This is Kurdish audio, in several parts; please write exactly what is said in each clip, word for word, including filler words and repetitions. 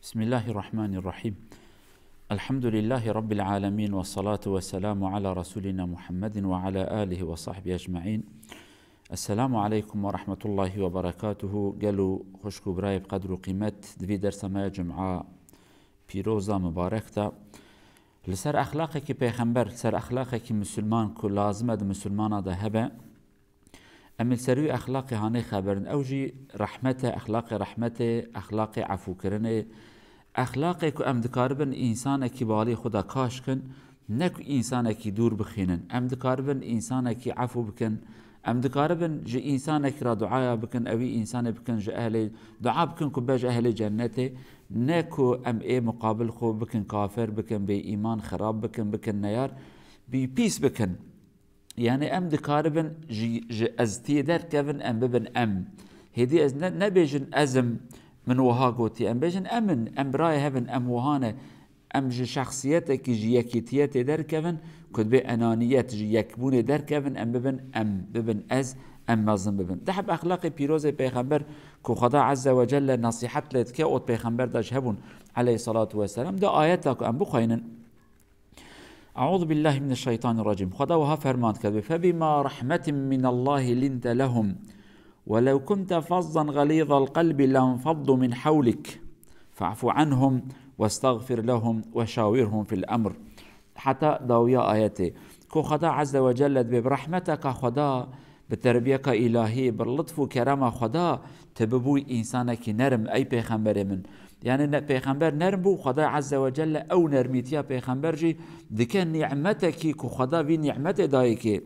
Bismillahirrahmanirrahim. Elhamdülillahi Rabbil alemin ve salatu ve selamu ala Resulina Muhammedin ve ala alihi ve sahbihi ecma'in. Esselamu aleykum ve rahmetullahi ve berekatuhu. Gelo xwişk û birayê bi qedr û qîmet, di vî dersa me ya Cuma pîroz da, mibarek da, li ser exlaqekî pêxember, li ser exlaqekî misilman ku lazim e di misilmana de hebe, em li ser wî exlaqê hanê xeberin. Ew jî rehmet e, exlaqê rehmetê, exlaqê efûkirinê. Exlaqê ku em dikaribin însanekî balî xwe de kaş kin, ne ku însanekî dûr bixînin. Em dikaribin însanekî efû bikin. Em dikaribin ji însanekî re duaya bikin, ewî însanê bikin ji ehlê, dua bikin ku be ji ehlê cennetê. Ne ku em ê muqabil xwe bikin kafir, bikin bêîman, xirab bikin, bikin neyar. Bî pîs bikin. Yani em dikaribin ji, ji eztiyê derkevin, em bibin em. Hêdî ez ne, nebêjin ez im, min wiha gotiye. Em bêjin em in, em birayê hev in, em wiha ne. Em ji şexsiyetekî, ji yekîtiyetê derkevin, ku dibê enaniyet, ji yekbûnê derkevin, em bibin em, bibin ez, em mezin bibin. Dehb exlaqê pîrozê pêxember ku Xweda Azze ve Celle nesîhet lê dike, ot pêxember de ji hebûn, aleyhissalatu vesselam, di ayeta ku em bixweynin. Eûzu billahi mineşşeytanirracîm. Xweda wiha ferman dike, "Febima rahmetin minallahi linte lehum. Welew kunte fazzan ğalîzal qelbi lenfaddu min hewlik. Fe'fu anhum westağfir lehum ve şawirhum fil emr." Heta dawiya ayetê. Ku Xweda Azze ve Celle dibê bi rehmeteka Xweda, bi terbiyeka îlahî, bi lutf û kerema Xweda, tu bibûyî însanekî nerm, ey pêxemberê min. Yani ne, pêxember nerm bû, Xwedayê Azze ve Celle ew nermîtiya pêxember jî dike nîmetekî ku Xweda vî nîmetê dayê kê.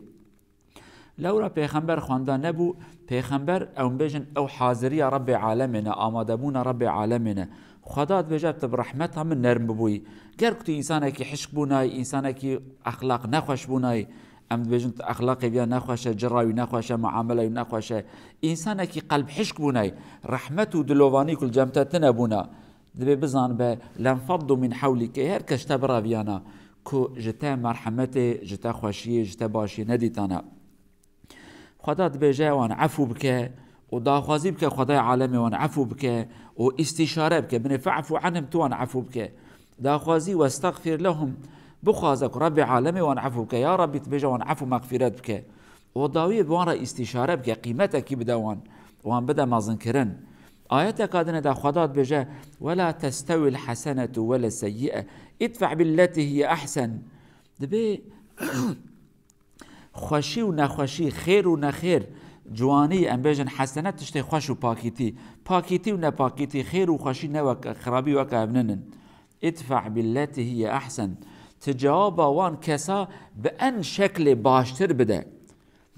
Lewra pêxember xwenda nebû, pêxember, ew bêjin, ew haziriya Rebbê alemê ne, amadebûna Rebbê alemê ne. Xweda dibêje, tu bi rehmeta min nerm bibûyî. Ger ku tu însanekî hişk bûnayî, însanekî exlaq nexweş bûnayî, em dibêjin, tu exlaqê viya nexweş e, cira wî nexweş e, muamela wî nexweş e. Însanekî qelb hişk bûnayî, rehmet û dilovanî ku li cem te tune bûna. Dibê bizanibe, lenfaddu min hewlike, her kes te biraviyana, ku ji te merhemetê, ji te xweşiyê, ji te başiyê nedîtana. Xweda dibêje wan efû bike û daxwazî bike Xwedayê alemê wan efû bike û îstîşare bike. Binê fe'fu anhum, tu wan efû bike. Daxwazî westexfir lehum, bixwaze ku Rebbê alemê wan efû bike. Ya Rebbî, tu bêje wan efû mexfîret bike. Û dawiyê bi wan re îstîşare bike, qîmetekî bide wan, wan bide mezinkirin. Ayeteka din de Xweda dibêje, "Wela testewil hesenetu wele seyyi'e, idfe' billeti hiye ehsen." Dibê xweşî û nexweşî, xêr û nexêr, ciwanî, em bêjin hesene tiştê xweş û pakîtî. Pakîtî û nepakîtî, xêr û xweşî ne wek, xirabî weke ev ninin. Idfe' billeti hiye ehsen. Ti cewaba wan kesa bi en şeklê baştir bide.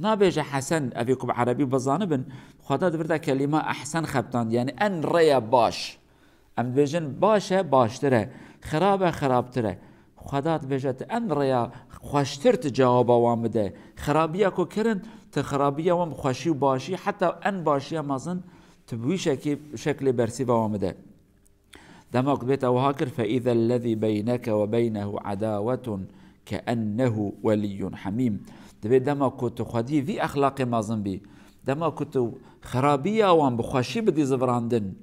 Nabêje hesen, evê ku bi erebî bizanibin, Xweda di vir de kelîma ehsen xebitand, yani en rêya baş. Em dibêjin baş e, baştir e, xirab e, xirabtir e. Xweda dibêje, tu en rêya xweştir tu cewaba wan bide. Xirabiya ku kirin, tu xirabiya wan bi xweşî û başî, heta en başiya mezin, tu bi wî şekî, şeklê bersîva wan bide. Dema ku bête wiha kir, "Fe îzellezî beyneke ve beynehu edawetun ke ennehu weliyyun hamîm." Dibê dema ku tu xwedî vî exlaqê mezin bî, dema ku tu xirabiya wan bi xweşî bidî zivirandin,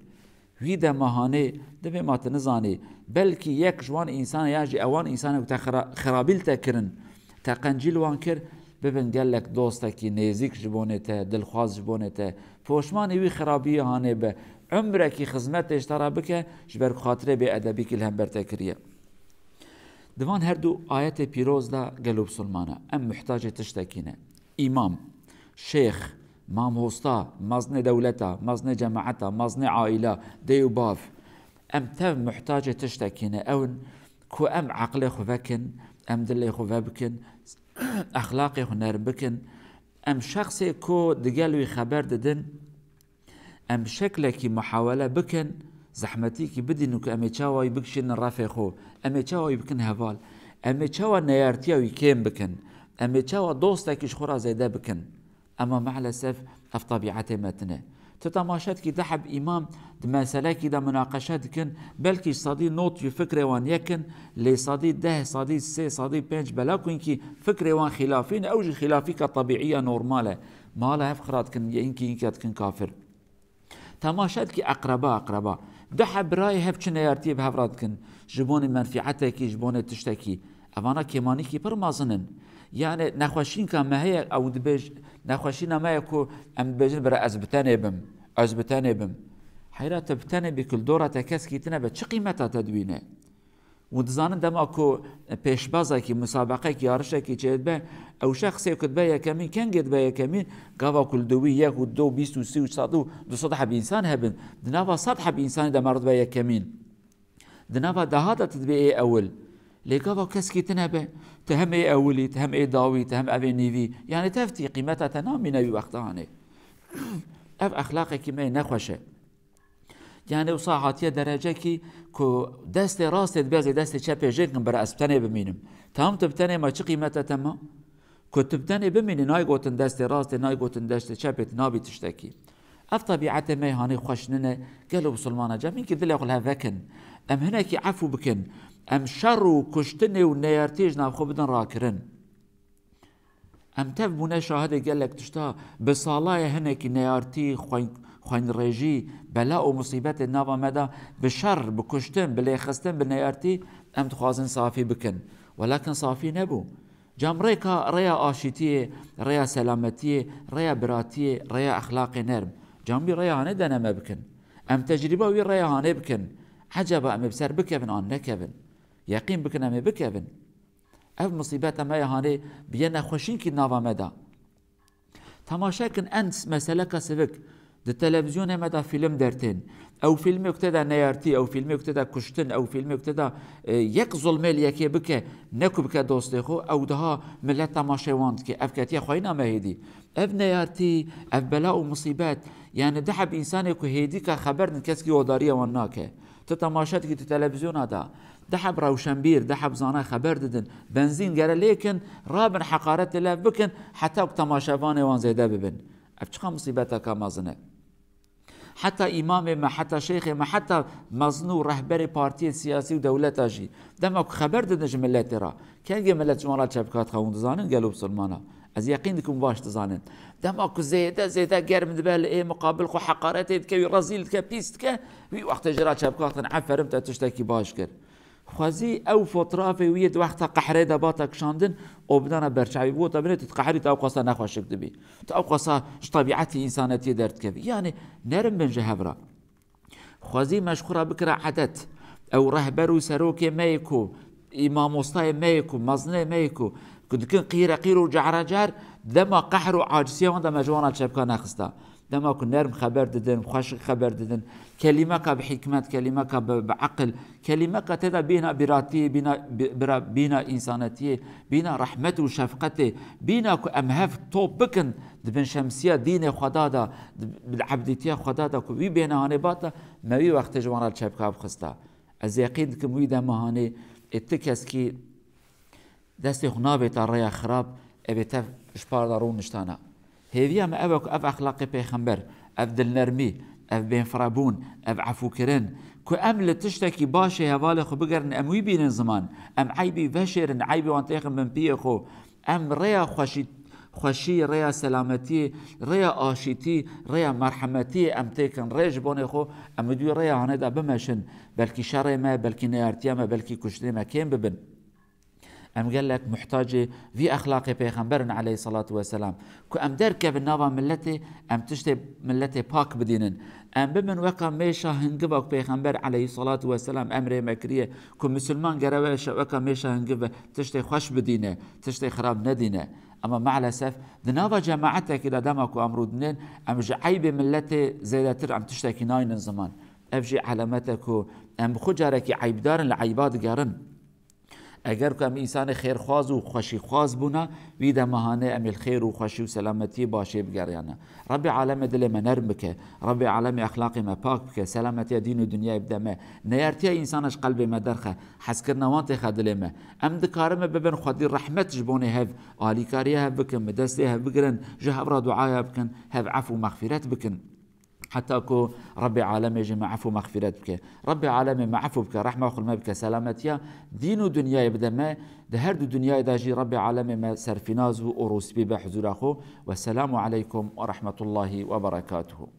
wî dema hanê dibê ma tu nizanî, belkî yek ji wan însan ya jî ewan însanê ku te xira-, xirabî li te kirin, te qencî li wan kir, bibin gelek dostekî nêzîk ji bonê te, dilxwaz ji bonê te, poşmanî wî xirabiyê hanê be, umrekî xizmetê ji te re bike, ji ber ku xatirê bêedebîkî li hember te kiriye. Di van her du ayetê pîroz de gelo bisilmana, em muhtacê tiştekî ne. Îmam, şêx, mamosta, mezinê dewleta, mezinê cemaeta, mezinê aîla, dê û bav, em tev muhtacê tiştekî ne. Ew in ku em eqlê xwe vekin, em dilê xwe vebikin, exlaqê xwe nerm bikin. Em şexsê ku digel wî xeber didin, em şeklekî muhawele bikin, zehmetîkî bidîn û ku em ê çawa wî bikişînin refê xwe, em ê çawa wî bikin heval, em ê çawa neyartiya wî kêm bikin, em ê çawa dostekî ji xwe re zêde bikin. Ema maalesef ev tebîetê me tune. Tu temaşe dikî, deheb îmam di meselekî de munaqeşe dikin, belkî sedî nod ji fikrê wan yek in, lê sedî deh, sedî sê, sedî pênc bela ku hinkî fikrê wan xîlafî ne, ew jî xîlafîka tebîî ya normal e. Mala hev xira dikin, yê hinkî hinkî dikin kafir. Temaşe dikî eqreba, eqreba. Du heb birayê hev çi neyartiyê bi hev re dikin, ji bonê menfîetekî, ji bonê tiştekî. Evana kêmanîkî pir mezin in. Yani nexweşînka me heye, ew dibêj-, nexweşîna me ye ku em dibêjin, bira ez bi tenê bim, ez bi tenê bim. Heyra te bi tenê bî, ku li dora te keskî tine be, çi qîmeta te dibîne? Hûn dizanin dema ku pêşbazekî, musabeqekî, yarişekî çêdibe, ew şexsê ku dibe yekemîn, kengê dibe yekemîn, gava ku li dû wî yek û du û bîst û sî û sed û du sed heb însan hebin, di nava sed heb însanî de meriv dibe yekemîn. Di nava deha de tu dibê ê ewil. Lê gava keskî tine be, tu hem ê ewilî, tu hem ê dawî, tu hem evê nîvî. Yani tevtî qîmeta te namîne wî wexta hanê. Ev exlaqekî me yê nexweş e. Yani wisa hatiye derecekî ku destê rastê dibêje destê çepê jê kin, bira ez bi tenê bimînim. Tam tu bi tenê ma çi qîmete te ma? Ku tu bi tenê bimînî, nayê gotin destê rastê, nayê gotin destê çepê, tu nabî tiştekî. Ev tebîetê me hanê xweş nine, gelo bisilmana cem, hinkî dilê xwe li hev vekin. Em hinekî efû bikin. Em şer û kuştinê û neyartiyê ji nav xwe bidin rakirin. Em tev bûne şahidê gelek tişta, bi sala ye hinekî neyartî, xweyn-, xweynrêjî, bela û musîbetê nava me de bi şer, bi kuştin, bi lêxistin, bi neyartî em dixwazin safî bikin. Welakin safî nebû. Cam rêka, rêya aşîtiyê, rêya selametiyê, rêya biratiyê, rêya exlaqê nerm. Cam wî rêya hanê deneme bikin. Em tecrîba wî rêya hanê bikin. Ecaba em ê bi ser bikevin an nekevin? Yeqîn bikin em ê bikevin. Ev musîbeta me ya hanê biye nexweşînkî nava me de. Temaşe kin, en meseleka sivik. Di televîzyonê me de fîlm dertên. Ew fîlmê ku tê de neyartî, ew fîlmê ku tê de kuştin, ew fîlmê ku tê de, e, yek zulmê li yekê bike, ne ku bike dostê xwe, ew daha millet temaşê wan dike. Ev ketiye xweyna me hêdî. Ev neyartî, ev bela û musîbet, yani du heb însanê ku hêdîka xeber din, keskî odariya wan nake. Tu temaşe dikî tu televîzyona de, du heb rewşenbîr, du heb zana xeber didin, benzîn gere lê kin, rabin heqaretê lev bikin, heta ku temaşevanê wan zêde bibin. Ev çiqa musîbeteka mezin e. Heta îmamê me, heta şeyxê me, heta mezin û rehberê partiyê siyasî û dewleta jî, dema ku xeber didin ji miletê re, kengê milet ji wan re çepka dixwe, hûn dizanin gelo bisilmana? Ez yeqîn dikim baş dizanin. Dema ku zêde, zêde germ dibe, li ê miqabil xwe heqaretê dike, wî rezîl dike, pîs dike, wî wextê ji re çepka dixin, eferim te tiştekî baş kir. Xwezî ew fotrafê wî yê di wexta qehrê de bata kişandin, û bidana berçavî, bû te binê tu diqehrî, tu ew qasa nexweşik dibî. Tu ew qasa ji tebîetî însanetiyê derdikevî. Yani nerim bin ji hev re. Xwezî me ji xwe re bikira edet. Ew rehber û serokê me yê ku, î mamostayê me yê ku, mezinê me yê ku, ku dikin qîre qîr û cara car, dema qehr û acisiya wan de me ji wan re çepka nexista. Dema ku nerm xeber didin, xweşik xeber didin, kelîmeka bi hikmet, kelîmeka bi, bi eqil, kelîmeka tê de bîna biratiyê, bîna bi-, bira-, bîna însanetiyê, bîna rehmet û şefqetê, bîna ku em hev top bikin di bin şemsiya dînê Xweda de, di, bi ebdîtiya Xweda de ku wî bêne hanê bata, me wî wextê ji wan re li çepka bixista. Ez yeqîn dikim wî dema hanê ê ti keskî destê xwe nabêta rêya xirab, ev ê tev ji par de rûniştana. Hêviya me ew e ku ev exlaqê pêxember, ev dilnermî, ev bênfirebûn, ev efûkirin, ku em li tiştekî başê hevalê xwe bigerin, em wî bînin ziman, em eybî veşêrin, eybî wan têxin bin piyê xwe, em rêya xweşî, xweşî, rêya selametiyê, rêya aşîtî, rêya merhemetiyê em têkin rê ji bonê xwe, em û dû rêya hanê de bimeşin, belkî şerê me, belkî neyartiya me, belkî kuştinê me kêm bibin. Em gelek muhtacê vî exlaqê pêxember in aleyhisselatu vesselam. Ku em derkevin nava milletê, em tiştê milletê pak bidînin. Em bibin weka mêşa hingiva ku pêxember aleyhisselatu vesselam emrê me kiriye, ku misilman gere weşe weka mêşa hingiv be, tiştê xweş bidîne, tiştê xirab nedîne. Ama maalesef di nava cemaetekî de dema ku em rûdinên, em ji eybê milletê zêdetir em tiştekî naynin ziman. Ev jî elamete ku em bi xwe carekî eybdar in, li eyba digerin. Eger ku em însanê xêrxwaz û xweşîxwaz bûna, wî dema hanê em ê li xêr û xweşî û selametiyê başê bigeriyane. Rebbê alemê dilê me nerm bike, Rebbê alemê exlaqê me pak bike, selametiya dîn û dinyayê bide me, neyartiya însana ji qelbê me derxe, hezkirina wan têxe dilê me. Em dikarime bibin xwedî rehmet ji bonê hev, alîkariya hev bikin, bi destê hev bigirin, ji hev re duaya bikin, hev ef û mexfîret bikin. Heta ku Rebbê alemê jî me efû mexfîret bike. Rebbê alemê me efû bike, rehma xwe li me bike, selametiya dîn û dinyayê bide me, di her du dinyayê de jî Rebbê alemê me serfînaz û rûspî be huzûra xwe. Wesselamu aleykum ve rahmetullahi ve berekatuhu.